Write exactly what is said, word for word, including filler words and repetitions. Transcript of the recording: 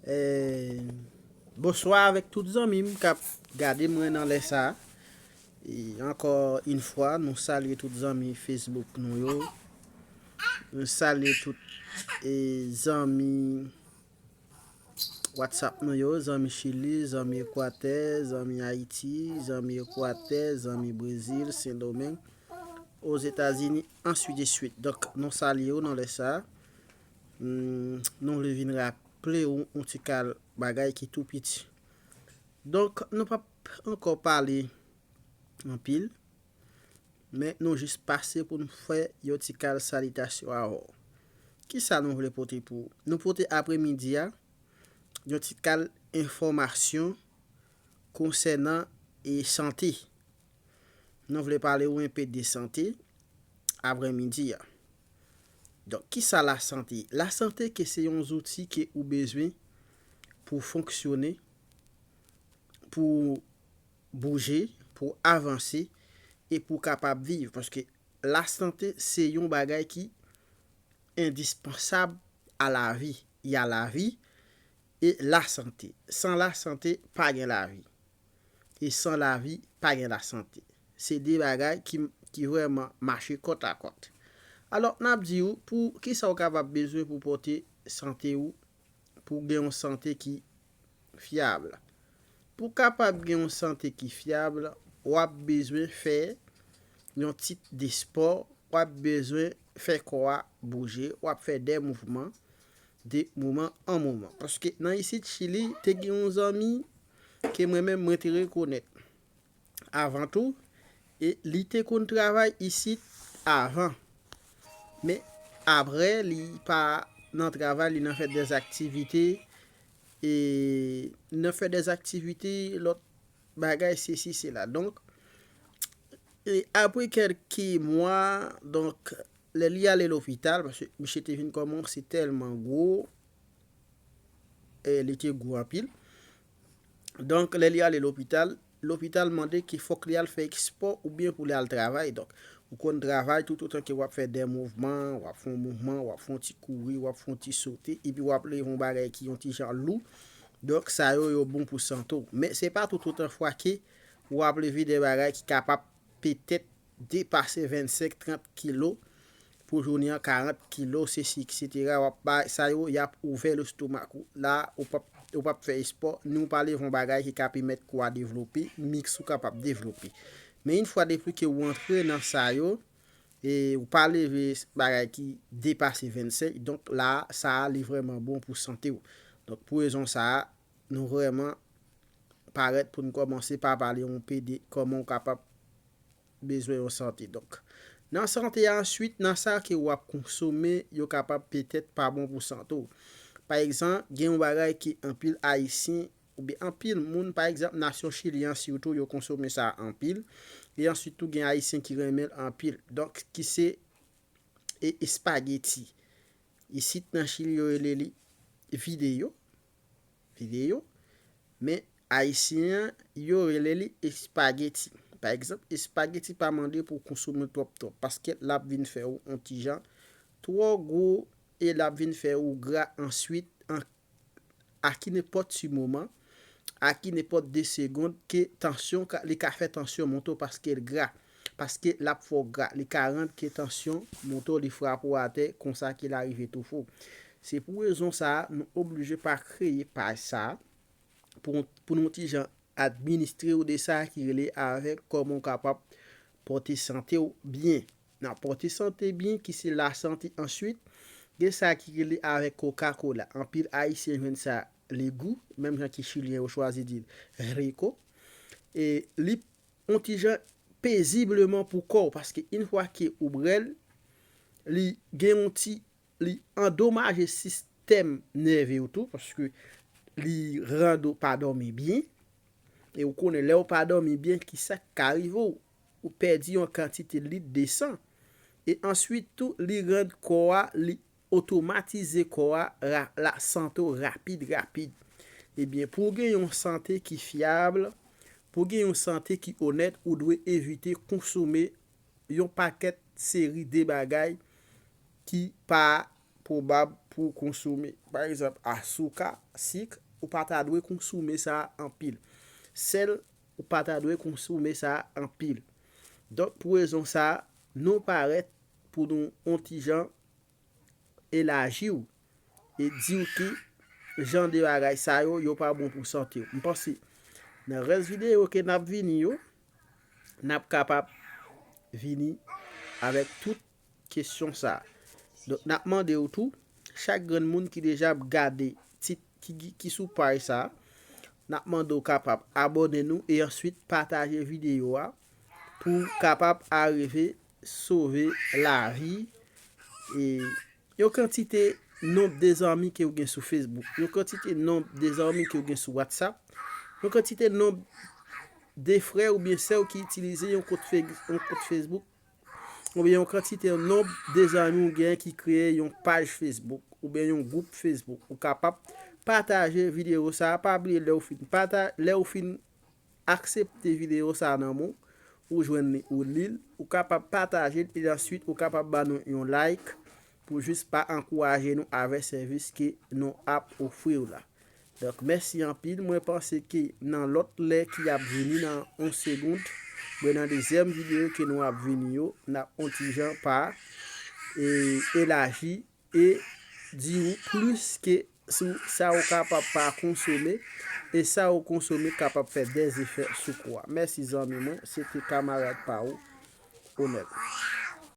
Eh, bonswa avèk tout zanmi m k ap gade mwen nan lè sa. E ankò yon fwa, nou salye tout zanmi Facebook nou yo. Nou salye tout e zanmi WhatsApp nou yo, zanmi Chili, zanmi Ekwatè, zanmi Ayiti, zanmi Ekwatè, zanmi Brezil, Sendomeng, Ozetazini, answit de swit. Donk, nou salye w nan lè sa. Hmm, nou vle vin raple w yon ti kal bagay ki tou piti. Donk, nou p ap ankò pale anpil, men nou jis pase pou nou fè yon ti kal salitasyon avè w. Kisa nou vle pote pou ou? Nou pote apremidi a yon ti kal enfòmasyon konsènan e sante. Nou vle pale w enpe de sante apremidi a. Donk, kisa lasante? Lasante ke se yon zouti ke ou bezwen pou fonksyone, pou bouje, pou avanse e pou kapab viv. Paske lasante se yon bagay ki endispansab a lavi. Il y a la vie et la santé. San lasante, pa gen lavi. E san lavi, pa gen lasante. Se de bagay ki, ki vrèman mache kòt a kòt. Alò, n ap di w, pou kisa w kapab bezwen pou pote sante w, pou gen yon sante ki fyab. Pou kapab gen yon sante ki fyab, w ap bezwen fè yon tit de spò, w ap bezwen fè kò a bouje, w ap fè de mouvman, de moman an moman. Paske nan isit Chili, te gen yon zanmi ke mwen menm mwen te rekonèt avan tou, e li te konn travay isit avan. Men apre, li pa nan travay, li nan fè de aktivite, e nan fè de aktivite, lòt bagay, sesi, sela. Donk, e apre kèlke mwa, donk, lè li ale lopital, paske misye te vin kòmanse tèlman gwo, e li te gwo anpil. Donk, lè li ale lopital, lopital mande ke fòk li al fè spò oubyen pou li al travay. Donk, ou konn travay toutotan ke w ap fè de mouvman, w ap fè yon mouvman, w ap fè yon ti kouri, w ap fè yon ti sote, epi w ap leve yon bagay ki yon ti jan lou. Donk, sa yo, yo bon pou sante w. Men se pa toutotan fwa ke w ap leve de bagay ki kapab petèt depase vennsenk, trant kilo pou jounen an, karant kilo, sesi, etsetera. W ap bay, sa yo, y ap ouvè lestomak ou. La, ou p ap, ou p ap fè espò, ni w pa leve yon bagay ki ka pèmèt kò a devlope, miks ou kapab devlope. Men yon fwa depi ke w antre nan sa yo, e ou pa leve bagay ki depase vennsenk, donk la, sa a, li vrèman bon pou sante w. Donk, pou rezon sa a, nou vrèman parèt pou n kòmanse pa pale yon pe de kòman w kapab bezwen yon sante. Donk, nan sante a, answit, nan sa ke w ap konsome, yo kapab petèt pa bon pou sante w. Pa egzanp, gen yon bagay ke anpil Ayisyen, oubyen anpil moun, pa egzanp, nasyon Chili an sitou, yo konsome sa anpil. E answit tou, gen Ayisyen ki renmen l anpil. Donk, ki se e, espageti. Isit nan Chili, yo rele li videyo. Videyo. Men, Ayisyen an, yo rele li espageti. Pa egzanp, espageti pa mande pou w konsome l twòp twòp, paske l ap vin fè w yon ti jan twò gwo e l ap vin fè w gra answit, an, a ki nenpòt ti moman, a ki nenpòt de segonn, ke tansyon ka, li ka fè tansyon monte w paske l gra, paske l ap fè w gra, li ka rann ke tansyon monte w, li frape w atè, konsa ke l arive toufe w. Se pou rezon sa a, nou oblije pa kreye paj sa a, pou, pou nou ti jan administre w de sa ki rele avèk kòman w kapab pòte sante w byen. Nan pòte sante byen, ki se lasante answit, gen sa ki rele avèk Coca-Cola. Anpil Ayisyen jwenn sa le goût, menm jan ki Chilyen yo chwazi di l rico. E li yon ti jan pezibleman pou kò w, paske yon fwa ke ou bwè l, li gen yon ti, li andomaje sistèm nève w tou, paske li rann ou pa dòmi byen. E ou konnen, lè w pa dòmi byen, ki sa k ka rive w? Ou pèdi yon kantite lit de san. E answit tou, li rann kò a, li otomatize kò a ra-, la sante w rapid, rapid. Ebyen, pou w gen yon sante ki fyab, pou w gen yon sante ki onèt, ou dwe evite konsome yon pakèt seri de bagay ki pa pwobab pou w konsome. Pa egzanp, asouka, sik, ou pa ta dwe konsome sa anpil. Sèl, ou pa ta dwe konsome sa anpil. Donk, pou rezon sa, nou parèt pou nou on ti jan elaji w e di w ki jan de bagay sa yo, yo pa bon pou sante w. M panse nan rès videyo ke n ap vini yo, n ap kapab vini avèk tout kesyon sa. Donk, n ap mande w tou, chak grenn moun ki deja ap gade tit ki, ki, ki sou paj sa, n ap mande w kapab abòne nou e answit pataje videyo a pou w kapab arive sove lavi e yon kantite nonb de zanmi ke w gen sou Facebook, yon kantite nonb de zanmi ke w gen sou WhatsApp, yon kantite nonb de frè oubyen sè w ki itilize yon kont Fe-, yon kont Facebook, oubyen yon kantite nonb de zanmi w gen ki kreye yon paj Facebook, oubyen yon gwoup Facebook. Ou kapab pataje videyo sa a, pa bliye lè w fin pata-, lè w fin aksepte videyo sa a nan men w, ou jwenn li, ou li l, ou kapab pataje l, e answit ou kapab ban nou yon like pou jis pa ankouraje nou avèk sèvis ke nou ap ofri w la. Donk, mèsi anpil. Mwen panse ke nan lòt lè ki ap vini nan yon segonn, oubyen nan dezyèm videyo ke nou ap vini yo, n ap on ti jan pa e elaji e di w plis ke sou sa ou kapab pa konsome e sa ou konsome kapab fè dèzefè sou kò a. Mèsi zanmi mwen, se te kamarad pa ou, Onèl.